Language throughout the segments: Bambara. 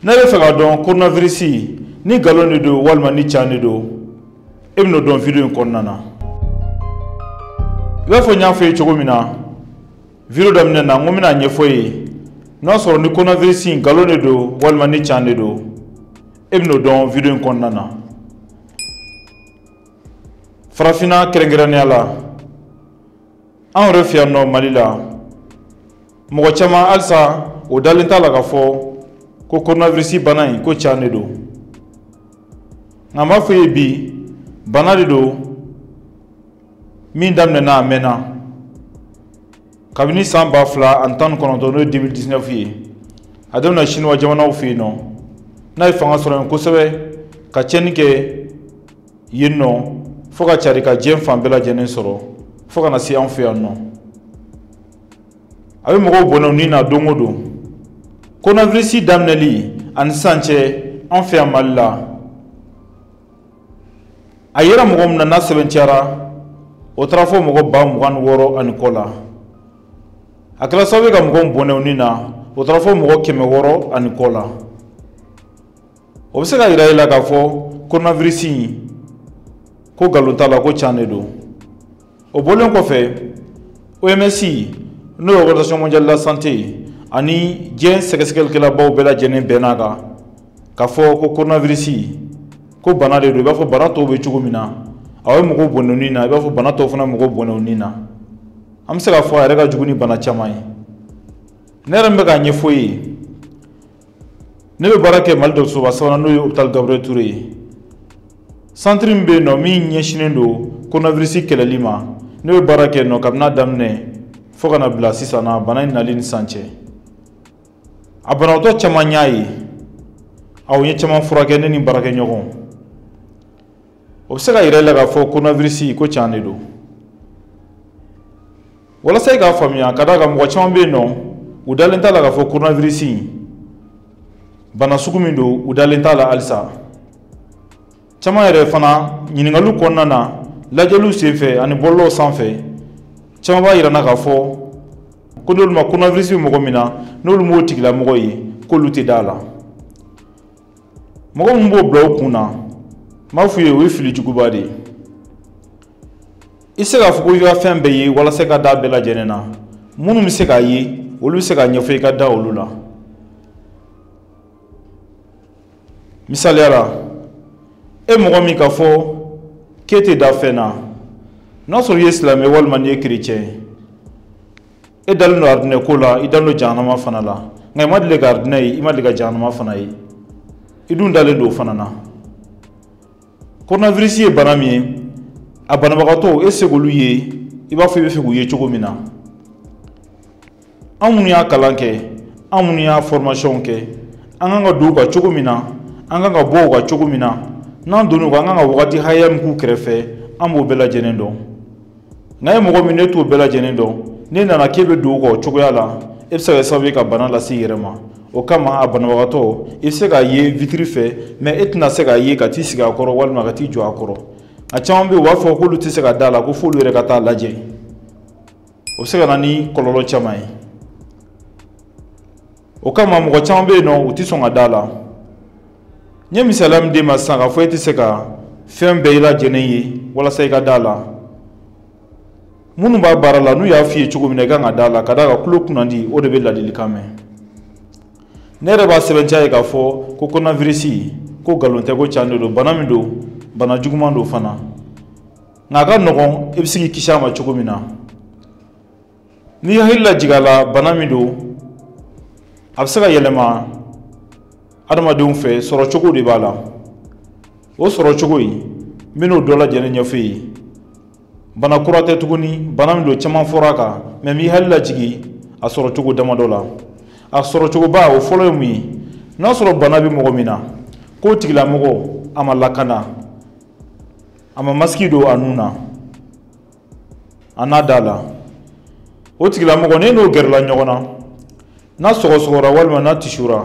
Ne bɛ fɛ k'a dɔn coronavirus ni nkalon de don walima ni tiɲɛ de don, e bɛn'o dɔn video in kɔnɔna na. I b'a fɔ n y'a fɔ i ye cogo min na video daminɛ na, n ko n bɛna ɲɛfɔ i ye n'a sɔrɔ ni coronavirus nkalon de don walima ni tiɲɛ de don, e bɛn'o dɔn video in kɔnɔna na. Farafinna kɛrɛnkɛrɛnnenya la, anw yɛrɛ fɛ yan nɔ Mali la, mɔgɔ caman halisa o dalen t'a la k'a fɔ ko coronavirus bana in ko tiɲɛ de don. Nka n b'a fɔ i ye bi, bana de don min daminɛna a mɛnna kabini san 2019, n'o ye 2019 ye. A daminɛna Siniwa jamanaw fɛ yen nɔ, n'a ye fanga sɔrɔ yen kosɛbɛ ka tiɲɛni kɛ yen nɔ fo ka cari ka diɲɛ fan bɛɛ lajɛlen sɔrɔ fo ka na se an fɛ yan nɔ. A bɛ mɔgɔw bɔnɛ u ni na don o don. Coronavirus daminɛli ani sisan cɛ an fɛ yan Mali la, a yera mɔgɔ min na n'a sɛbɛntiyara, o taara fɔ mɔgɔ 26,000 ani kɔ la. A kɛra sababu ye ka mɔgɔw bɔnɛ u ni na, o taara fɔ mɔgɔ 600 ani kɔ la. O bɛ se ka yira e la k'a fɔ coronavirus in ko nkalon t'a la, ko tiɲɛ de don. O bɔlen kɔfɛ, OMS, n'o ye Organisation mondiale de la santé, ani diɲɛ sɛgɛsɛgɛlikɛlabaw bɛɛ lajɛlen bɛnn'a kan k'a fɔ ko coronavirus ko bana de don, i b'a fɔ bana tɔw bɛ cogo min na, a bɛ mɔgɔw bɔnɛ u ni na, i b'a fɔ bana tɔw fana mɔgɔw bɔnɛ u ni na. An bɛ se k'a fɔ a yɛrɛ ka jugu ni bana caman ye. Ne yɛrɛ min bɛ k'a ɲɛfɔ i ye, ne bɛ baara kɛ Mali dɔgɔtɔrɔsoba sabanan, n'o ye hôpital Gabriel Touré ye. Centre min bɛ yen nɔ min ɲɛsinnen don coronavirus kɛlɛli ma, ne bɛ baara kɛ yen nɔ kabini a daminɛ fo ka na bila sisan na, bana in nali ni sisan cɛ. A banabaatɔ caman y'a ye, aw ye caman furakɛ, ne ni baarakɛɲɔgɔnw. O bɛ se ka yira i la k'a fɔ coronavirus ko tiɲɛ de don. Walasa i k'a faamuya, ka d'a kan mɔgɔ caman bɛ yen nɔ, u dalen t'a la k'a fɔ coronavirus bana sugu min don, u dalen t'a la halisa. Caman yɛrɛ fana ɲininkaliw kɔnɔna na, lajɛliw senfɛ ani bɔlɔlɔw sanfɛ, caman b'a yira n na k'a fɔ ko n'olu ma coronavirus bɛ mɔgɔ min na, n'olu m'o tigilamɔgɔ ye, k'olu tɛ da a la. Mɔgɔ min b'o bila o kun na, n b'a f'u ye o ye fili juguba de ye. I tɛ se k'a fɔ ko i ka fɛn bɛɛ ye walasa i ka da bɛɛ lajɛlen na. Minnu bɛ se k'a ye, olu bɛ se k'a ɲɛfɔ i ka da olu la. Misaliya la, e mɔgɔ min k'a fɔ k'e tɛ da fɛn na, n'a sɔrɔ i ye silamɛ walima n'i ye kerecɛn ye, e dalen don aridinɛ ko la, i dalen don jahanama fana la, nka i ma deli ka aridinɛ ye, i ma deli ka jahanama fana ye, i dun dalen don o fana na. Coronavirus ye bana min ye, a banabagatɔ e se k'olu ye i b'a fɔ i bɛ fɛ k'u ye cogo min na. An minnu y'a kalan kɛ, an minnu y'a formation kɛ, an kan ka don u kan cogo min na, an kan ka bɔ u kan cogo min na, n'an donn'u kan, an kan ka wagati hakɛya min k'u kɛrɛfɛ, an b'o bɛɛ lajɛlen dɔn. Nka e mɔgɔ min, ne t'o bɛɛ lajɛlen dɔn, n'e nana k'e bɛ don u kan o cogoya la, e bɛ se ka kɛ sababu ye ka bana lase i yɛrɛ ma. O kama a banabagatɔ, i bɛ se k'a ye vitre fɛ, mais e tɛna se k'a ye ka t'i sigi a kɔrɔ walima ka t'i jɔ a kɔrɔ. A caman bɛ yen, u b'a fɔ k'olu tɛ se ka da a la, ko f'olu yɛrɛ ka taa lajɛ. O bɛ se ka na ni kɔlɔlɔ caman ye. O kama mɔgɔ caman bɛ yen nɔ, u tɛ sɔn ka da a la. N ye misaliya min d'e ma sisan k'a fɔ e tɛ se ka fɛn bɛɛ lajɛlen ye walasa i ka da a la. Minnu b'a baara la, n'u y'a f'i ye cogo min na, i kan ka da a la, ka d'a kan tulo kunnandi, o de bɛ ladilikan mɛn. Ne yɛrɛ b'a sɛbɛntiya ye k'a fɔ ko coronavirus ko nkalon tɛ, ko tiɲɛ de don, bana min don, bana juguman don fana. Nka a ka nɔgɔn, i bɛ se k'i kisi a ma cogo min na. N'i hakili lajigin a la, bana min don, a bɛ se ka yɛlɛma adamadenw fɛ, sɔrɔ cogo de b'a la. O sɔrɔ cogo in, n bɛn'o dɔ lajɛlen ɲɛfɔ i ye. Bana kura tɛ tuguni, bana min don caman fɔra a kan, mɛ n b'i hakili lajigin a sɔrɔ cogo damadɔ la. A sɔrɔ cogoba, o fɔlɔ ye mun ye? N'a sɔrɔ bana bɛ mɔgɔ min na, k'o tigilamɔgɔ a ma lakana, a ma masiki don a nun na, a n'a da la, o tigilamɔgɔ n'e n'o gɛrɛla ɲɔgɔn na, n'a sɔgɔsɔgɔra walima n'a tisura,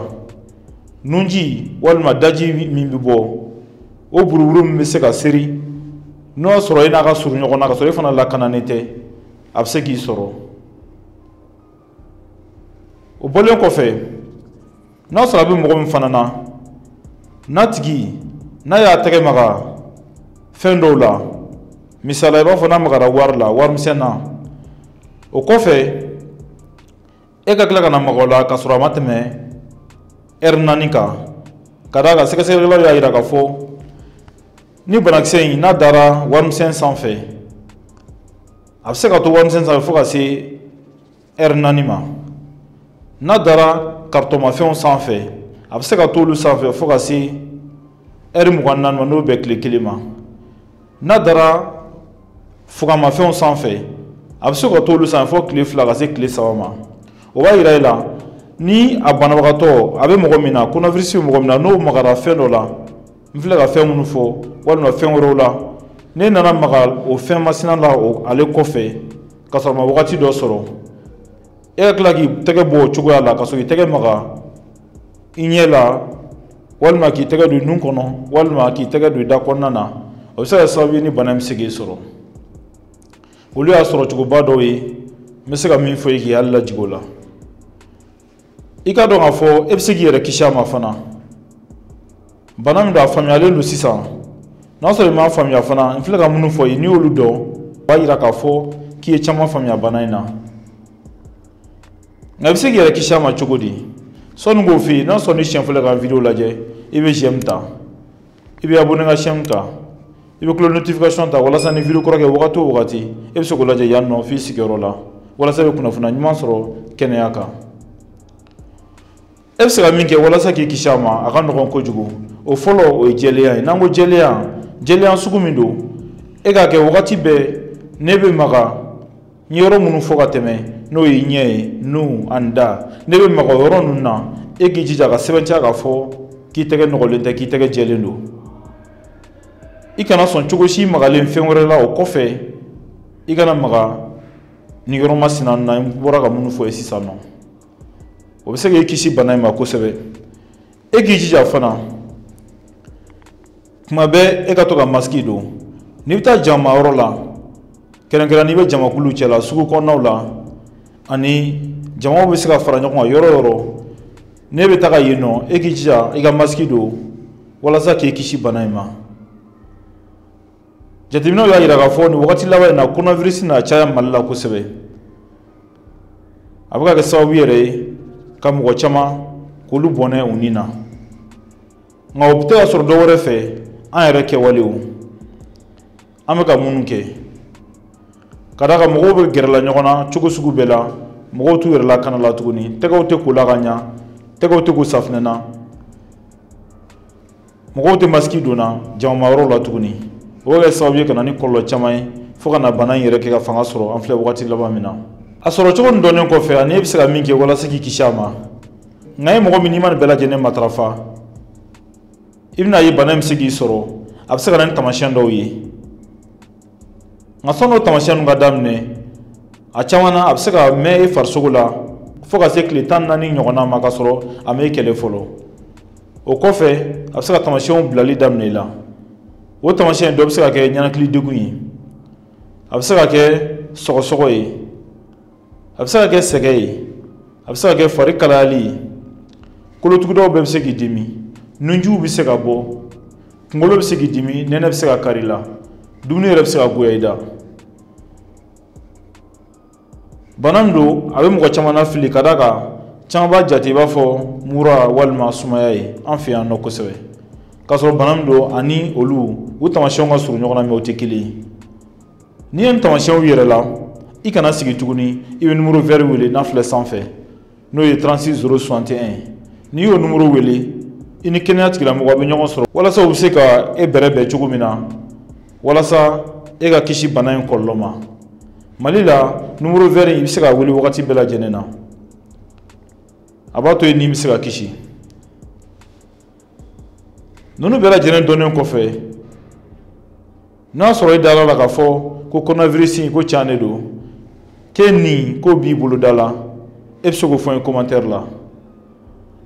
nunji walima daji min bɛ bɔ, o buruburu min bɛ se ka seri, n'o y'a sɔrɔ e n'a ka surun ɲɔgɔn na ka sɔrɔ e fana lakananen tɛ, a bɛ se k'i sɔrɔ. O bɔlen kɔfɛ, N'a sɔrɔ a bɛ mɔgɔ min fana na, n'a tigi n'a y'a tɛgɛ maga fɛn dɔw la, misali i b'a fɔ n'a magara wari la, warimisɛn na, o kɔfɛ e ka tila ka na maga o la k'a sɔrɔ a ma tɛmɛ ɛri 4 kan, ka d'a kan sɛgɛsɛgɛlikɛlaw y'a jira k'a fɔ ni banakisɛ in n'a dara warimisɛn sanfɛ, a bɛ se ka to warimisɛn sanfɛ fo ka se ɛri 4 ma. N'a dara karitɔnmafɛnw sanfɛ, a bɛ se ka to olu sanfɛ fo ka se ɛri 24 ma, n'o bɛn tile 1 ma. N'a dara fugamafɛnw sanfɛ, a bɛ se ka to olu sanfɛ fo tile 2 ka se tile 3 ma. O b'a jira i la ni a banabagatɔ a bɛ mɔgɔ min na, coronavirus bɛ mɔgɔ min na, n'o magara fɛn dɔ la, n filɛ ka fɛn minnu fɔ walima fɛn wɛrɛw la, n'e nana maga o fɛn masina la ale kɔfɛ ka sɔrɔ a ma wagati dɔ sɔrɔ, e ka tila k'i tɛgɛ bɔ o cogoya la ka sɔrɔ k'i tɛgɛ maga i ɲɛ la, walima k'i tɛgɛ don i nun kɔnɔ, walima k'i tɛgɛ don i da kɔnɔna na, o bɛ se ka kɛ sababu ye ni bana in bɛ se k'e sɔrɔ. Olu y'a sɔrɔ cogoba dɔw ye, n bɛ se ka min fɔ i ye k'i hakili lajigin o la. I k'a dɔn k'a fɔ e bɛ se k'i yɛrɛ kisi a ma fana. Bana min don, a faamuyalen don sisan. N'a sɔrɔ i m'a faamuya fana, n filɛ ka minnu fɔ i ye, n'i y'olu dɔn, o b'a jira k'a fɔ k'i ye caman faamuya bana in na. Nka i bɛ se k'i yɛrɛ kisi a ma cogo di? Sɔnni k'o f'i ye, n'a sɔrɔ ni siɲɛ fɔlɔ ka vidéo lajɛ, i bɛ j'aime ta, i bɛ abonné n ka chaîne kan, i bɛ cloche notification ta walasa ni vidéo kura kɛ wagati o wagati, e bɛ se k'o lajɛ yan nɔ f'i sigiyɔrɔ la, walasa i bɛ kunnafoniya ɲuman sɔrɔ kɛnɛya kan. E bɛ se ka min kɛ walasa k'i kisi a ma, a ka nɔgɔn kojugu. O fɔlɔ, o ye jɛlenya ye. N'an ko jɛlenya, jɛlenya sugu min don, e k'a kɛ wagati bɛɛ ne bɛ maga n ye yɔrɔ minnu fɔ ka tɛmɛ, n'o ye ɲɛ ye, nun ani da, ne bɛ maga o yɔrɔ ninnu na, e k'i jija ka sɛbɛntiya k'a fɔ k'i tɛgɛ nɔgɔlen tɛ, k'i tɛgɛ jɛlen don. I kana sɔn cogo si magalen fɛn wɛrɛ la o kɔfɛ, i kana maga nin yɔrɔ masina na, n bɔra ka minnu fɔ ye sisan nɔ. O bɛ se k'i kisi bana in ma kosɛbɛ. E k'i jija fana, tuma bɛɛ e ka to ka masque don. N'i bɛ taa jama yɔrɔ la, kɛrɛnkɛrɛn n'i bɛ jamakulu cɛ la, sugu kɔnɔnaw la, ani jamaw bɛ se ka fara ɲɔgɔn kan yɔrɔ o yɔrɔ, n'e bɛ taga yen nɔ, e k'i jija i ka masque don walasa k'i kisi bana in ma. Jateminɛw y'a jira k'a fɔ nin wagati laban in na, coronavirus nana caya Mali la kosɛbɛ. A bɛ ka kɛ sababu yɛrɛ ye ka mɔgɔ caman k'olu bɔnɛ u ni na. Nka o tɛ ka sɔrɔ dɔ wɛrɛ fɛ, an yɛrɛ kɛwalew, an bɛ ka minnu kɛ. Ka d'a kan mɔgɔw bɛ gɛrɛla ɲɔgɔn na cogo sugu bɛɛ la, mɔgɔw t'u yɛrɛ lakana la tuguni, tɛgɛw tɛ ko la ka ɲa, tɛgɛw tɛ ko safinɛ na, mɔgɔw tɛ masque don na jamayɔrɔw la tuguni. O bɛ kɛ sababu ye ka na ni kɔlɔlɔ caman ye fo ka na bana in yɛrɛ kɛ ka fanga sɔrɔ an filɛ wagati laban min na. A sɔrɔ cogo nin dɔnnen kɔfɛ, ani e bɛ se ka min kɛ walasa k'i kisi a ma. Nka e mɔgɔ min n'i ma nin bɛɛ lajɛlen matarafa, i bɛna ye bana in bɛ se k'i sɔrɔ, a bɛ se ka na ni taamasiyɛn dɔw ye. Nka sɔnni o taamasiyɛn ninnu ka daminɛ, a caman na a bɛ se ka mɛn e farisogo la fo ka se tile 14 ɲɔgɔnna ma ka sɔrɔ a ma e kɛlɛ fɔlɔ. O kɔfɛ, a bɛ se ka taamasiyɛnw bilali daminɛ i la. O taamasiyɛn dɔ bɛ se ka kɛ ɲɛnakili degun ye, a bɛ se ka kɛ sɔgɔsɔgɔ ye, a bɛ se ka kɛ sɛgɛn ye, a bɛ se ka kɛ fari kalayali ye, kolotugudaw bɛɛ bɛ se k'i dimi, nunjiw bɛ se ka bɔ, kunkolo bɛ se k'i dimi, nɛnɛ bɛ se ka kari i la, dumuni yɛrɛ bɛ se ka goya i da. Bana min don, a bɛ mɔgɔ caman lafili ka d'a kan caman b'a jate i b'a fɔ mura walima sumaya ye an fɛ yan nɔ kosɛbɛ. K'a sɔrɔ bana min don, ani olu u taamasiyɛnw ka surun ɲɔgɔn na, mɛ o tɛ kelen ye. N'i ye nin taamasiyɛnw yɛrɛ la, i kana sigi tuguni, i bɛ numéro vert wele n'a filɛ sanfɛ, n'o ye 36 zéro soixante et un ye. N'i y'o numéro wele, i ni kɛnɛya tigilamɔgɔw bɛ ɲɔgɔn sɔrɔ walasa u bɛ se ka e bɛrɛbɛn cogo min na, walasa e ka kisi bana in kɔlɔlɔ ma. Mali la, numéro vert in, i bɛ se k'a wele wagati bɛɛ lajɛlen na. A b'a to i ni bɛ se ka kisi. Ninnu bɛɛ lajɛlen dɔnnen kɔfɛ, n'a sɔrɔ i dara la k'a fɔ ko coronavirus in ko tiɲɛ de don, k'e ni k'o b'i bolo da la, e bɛ se k'o fɔ n ye commentaire la.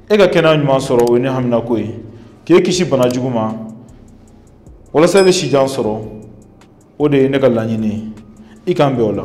E ka kɛnɛya ɲuman sɔrɔ, o ye ne haminako ye, k'e kisi bana jugu ma walasa e bɛ sijan sɔrɔ, o de ye ne ka laɲini ye. I k'an bɛn o la.